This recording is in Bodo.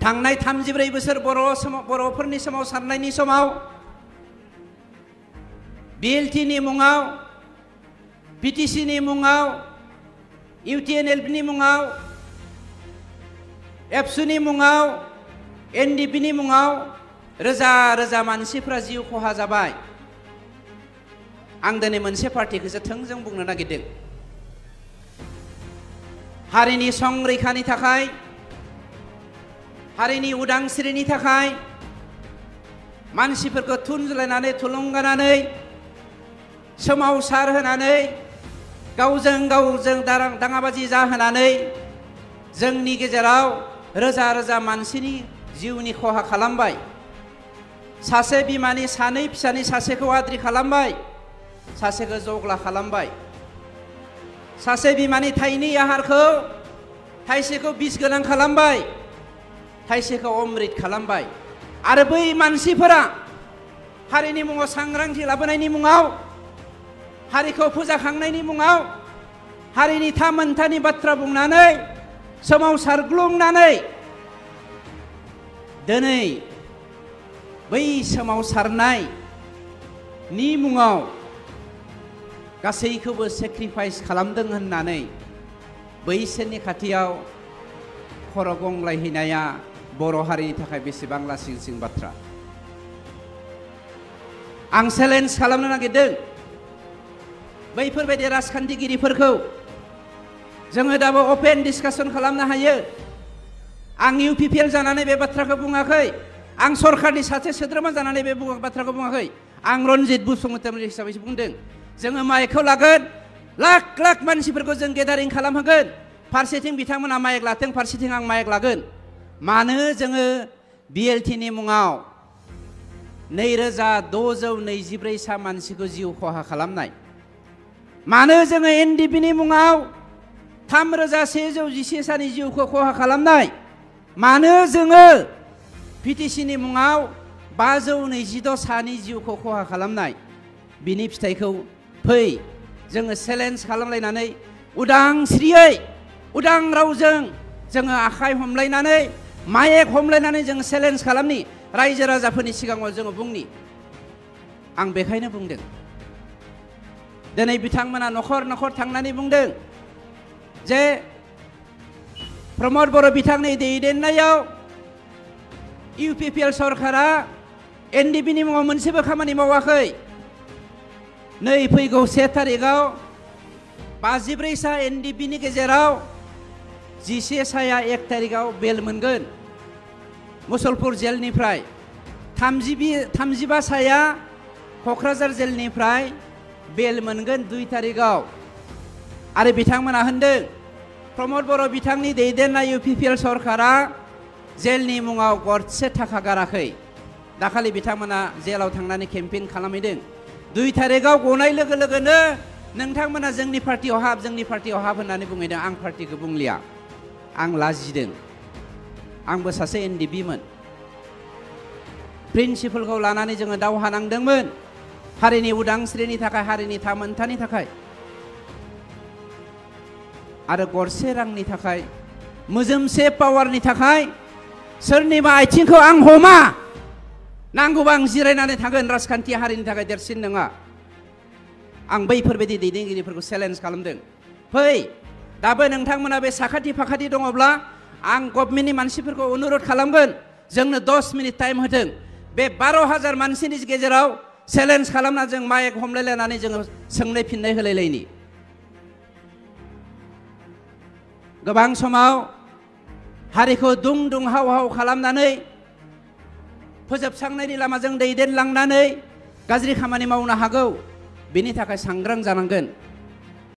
थांनाय 34 बोसोर बर'फोरनि सोमावसारनायनि समाव बिएलटिनि मुङाव पिटिसिनि मुङाव इउटिएनएलनि मुङाव एबसुनि मुङाव एनडिपिनि मुङाव रोजा रोजा मानसिफ्रा जिउ खहा जाबाय। आं दिनै मोनसे पार्टिखौसो थोंजों बुंनो नागिरदों। हारिनि संरैखानि थाखाय हारिनि उदांस्रिनि थाखाय मानसिफोरखौ थुनज्लायनानै थुलुंगानानै सोमावसार होनानै गावजों दाङाबाजि जाहोनानै जोंनि गेजेराव रोजा रोजा मानसिनि जिउनि खहा खालामबाय। सासे बिमानि सानै फिसानि सासेखौ आद्रि खालामबाय, सासेखौ जग्ला खालामबाय। सासे बिमानि थाइनै आहारखौ थाइसेखौ बिस गोनां खालामबाय, थाइसेखौ अमृत खालामबाय। आरो बै मानसिफोरा हारिनि मुङाव सांग्रांथि लाबोनायनि मुङाव, हारिखौ फोजाखांनायनि मुङाव हारिनि थामोनथानि बाथ्रा बुंनानै सोमावसारग्लुंनानै दिनै बै सोमावसारनायनि मुङाव गासैखौबो सेक्रिफाइस खालामदों होननानै बैसोरनि खाथियाव खर' गंग्लायहैनाया बर' हारिनि थाखाय बेसेबां लासिं बाथ्रा। आं चेलेन्ज खालामनो नागिरदों बैफोरबायदि राजखान्थिगिरिफोरखौ। जोङो दाबो अपेन डिसकासन खालामनो हायो। आं इउपिपिएल जानानै बे बाथ्राखौ बुङाखै, आं सरकारनि सासे सोद्रोमा जानानै बे बाथ्राखौ बुङाखै। आं रनजित बसुमतारी हिसाबैसो बुंदों। जोङो माइकखौ लागोन, लाख लाख मानसिफोरखौ जों गेदारिं खालामहोगोन। फारसेथिं बिथांमोना माइक लाथों, फारसेथिं आं माइक लागोन। मानो जोङो बिएलटिनि मुङाव 2624 सा मानसिखौ जिउ खहा खालामनाय? मानो जोङो एनडिपिनि मुङाव 3111 सानि जिउखौ खहा खालामनाय? मानो जोङो पिटिसिनि मुङाव 526 सानि जिउखौ खहा खालामनाय? बिनि फिथाइखौ फै जोङो चेलेन्ज खालामलायनानै उदांस्रियै उदां रावजों जोङो आखाइ हमलायनानै माइक हमलायनानै जों चेलेन्ज खालामनि, रायजो राजाफोरनि सिगाङाव जोङो बुंनि। आं बेखायनो बुंदों दिनै बिथांमोना न'खर न'खर थांनानै बुंदों जे प्रमद बर' बिथांनि दैदेननायाव इउपिपिएल सरकारा एनडिपिनि मुङाव मोनसेबो खामानि मावाखै। नै फैगौ 1 थारिखआव 54 सा एनडिपिनि गेजेराव 11 साया 1 थारिखआव बेल मोनगोन मुसलपुर जेलनिफ्राय। 35 साया क'क्राझार जेलनिफ्राय बेल मोनगोन 2 थारिखआव। आरो बिथांमोना होनदों प्रमद बर' बिथांनि दैदेननाय इउपिपिएल सरकारा जेलनि मुङाव गरसे थाखा गाराखै। दाखालि बिथांमोना जेलाव थांनानै केम्पेइन खालामहैदों। 2 थारिखआव गनाय लोगो लोगोनो नोंथांमोना जोंनि पार्टियाव हाब, जोंनि पार्टियाव हाब होननानै बुंहैदों। आं पार्टिखौ बुंलिया, आं लाजिदों। आंबो सासे एनडिपिमोन। प्रिन्सिपालखौ लानानै जोङो दावहा नांदोंमोन हारिनि उदांस्रिनि थाखाय, हारिनि थामोनथानि थाखाय। आरो गरसे रांनि थाखाय, मोजोमसे पावारनि थाखाय सोरनिबा आथिंखौ आं हमा। नांगौबा आं जिरायनानै थागोन। राजखान्थि हारिनि थाखाय देरसिन नङा। आं बैफोरबायदि दैदेनगिरिफोरखौ चेलेन्ज खालामदों। फै दाबो नोंथांमोना बे साखाथि फाखाथि दङब्ला आं गभर्नमेन्टनि मानसिफोरखौ अनुर'ध खालामगोन जोंनो 10 मिनिट टाइम होथों। बे 12,000 मानसिनि गेजेराव चेलेन्ज खालामना जों माइक हमलायलायनानै जोङो सोंनाय फिननाय होलायलायनि। गोबां समाव हारिखौ दुं हाव हाव खालामनानै फोजोबस्रांनायनि लामाजों दैदेनलांनानै गाज्रि खामानि मावनो हागौ। बेनि थाखाय सांग्रां जानांगोन।